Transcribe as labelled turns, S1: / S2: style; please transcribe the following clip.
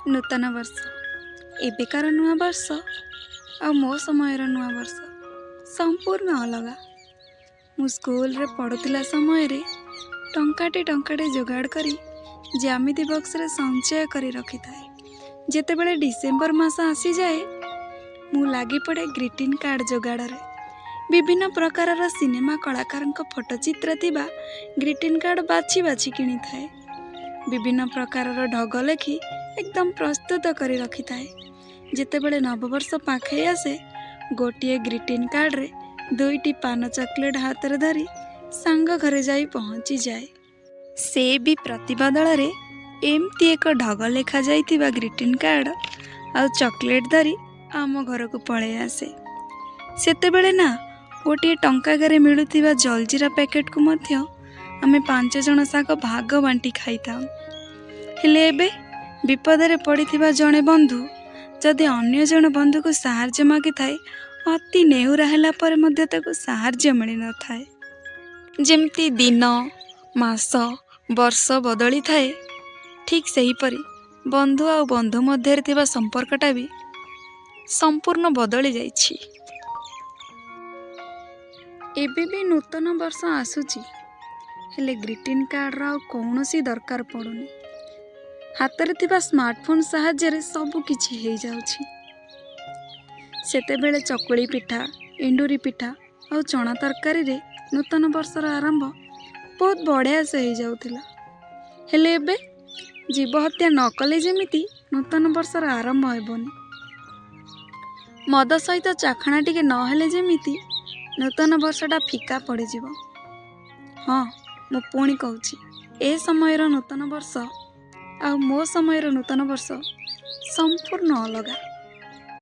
S1: ନୂତନ ବର୍ଷ, ଏବେକାର ନୂଆ ବର୍ଷ ଆଉ ମୋ ସମୟର ନୂଆ ବର୍ଷ ସମ୍ପୂର୍ଣ୍ଣ ଅଲଗା। ମୁଁ ସ୍କୁଲରେ ପଢ଼ୁଥିଲା ସମୟରେ ଟଙ୍କାଟେ ଟଙ୍କାଟେ ଯୋଗାଡ଼ କରି ଜ୍ୟାମିତି ବକ୍ସରେ ସଞ୍ଚୟ କରି ରଖିଥାଏ। ଯେତେବେଳେ ଡିସେମ୍ବର ମାସ ଆସିଯାଏ, ମୁଁ ଲାଗିପଡ଼େ ଗ୍ରିଟିଂ କାର୍ଡ଼ ଯୋଗାଡ଼ରେ। ବିଭିନ୍ନ ପ୍ରକାରର ସିନେମା କଳାକାରଙ୍କ ଫଟୋଚିତ୍ର ଥିବା ଗ୍ରିଟିଂ କାର୍ଡ଼ ବାଛି ବାଛି କିଣିଥାଏ। ବିଭିନ୍ନ ପ୍ରକାରର ଢଗ ଲେଖି ଏକଦମ ପ୍ରସ୍ତୁତ କରି ରଖିଥାଏ। ଯେତେବେଳେ ନବବର୍ଷ ପାଖେଇ ଆସେ, ଗୋଟିଏ ଗ୍ରିଟିଂ କାର୍ଡ଼ରେ ଦୁଇଟି ପାନ ଚକୋଲେଟ୍ ହାତରେ ଧରି ସାଙ୍ଗ ଘରେ ଯାଇ ପହଞ୍ଚିଯାଏ। ସେ ବି ପ୍ରତିବଦଳରେ ଏମିତି ଏକ ଢଗ ଲେଖାଯାଇଥିବା ଗ୍ରିଟିଂ କାର୍ଡ଼ ଆଉ ଚକୋଲେଟ୍ ଧରି ଆମ ଘରକୁ ପଳେଇ ଆସେ। ସେତେବେଳେ ନା ଗୋଟିଏ ଟଙ୍କାକରେ ମିଳୁଥିବା ଜଲଜିରା ପ୍ୟାକେଟକୁ ମଧ୍ୟ ଆମେ 5 ଜଣ ସାଙ୍ଗ ଭାଗ ବାଣ୍ଟି ଖାଇଥାଉ। ହେଲେ ଏବେ ବିପଦରେ ପଡ଼ିଥିବା ଜଣେ ବନ୍ଧୁ ଯଦି ଅନ୍ୟ ଜଣେ ବନ୍ଧୁକୁ ସାହାଯ୍ୟ ମାଗିଥାଏ, ଅତି ନେହୁରା ହେଲା ପରେ ମଧ୍ୟ ତାକୁ ସାହାଯ୍ୟ ମିଳିନଥାଏ। ଯେମିତି ଦିନ, ମାସ, ବର୍ଷ ବଦଳିଥାଏ, ଠିକ୍ ସେହିପରି ବନ୍ଧୁ ଆଉ ବନ୍ଧୁ ମଧ୍ୟରେ ଥିବା ସମ୍ପର୍କଟା ବି ସମ୍ପୂର୍ଣ୍ଣ ବଦଳି ଯାଇଛି। ଏବେ ବି ନୂତନ ବର୍ଷ ଆସୁଛି, ହେଲେ ଗ୍ରିଟିଂ କାର୍ଡ଼ର ଆଉ କୌଣସି ଦରକାର ପଡ଼ୁନି। ହାତରେ ଥିବା ସ୍ମାର୍ଟଫୋନ୍ ସାହାଯ୍ୟରେ ସବୁ କିଛି ହେଇଯାଉଛି। ସେତେବେଳେ ଚକୁଳି ପିଠା, ଏଣ୍ଡୁରି ପିଠା ଆଉ ଚଣା ତରକାରୀରେ ନୂତନ ବର୍ଷର ଆରମ୍ଭ ବହୁତ ବଢ଼ିଆ ସେ ହେଇଯାଉଥିଲା। ହେଲେ ଏବେ ଜୀବ ହତ୍ୟା ନ କଲେ ଯେମିତି ନୂତନ ବର୍ଷର ଆରମ୍ଭ ହେବନି, ମଦ ସହିତ ଚାଖଣା ଟିକେ ନହେଲେ ଯେମିତି ନୂତନ ବର୍ଷଟା ଫିକା ପଡ଼ିଯିବ। ହଁ, ମୁଁ ପୁଣି କହୁଛି, ଏ ସମୟର ନୂତନ ବର୍ଷ ଆଉ ମୋ ସମୟର ନୂତନ ବର୍ଷ ସମ୍ପୂର୍ଣ୍ଣ ଅଲଗା।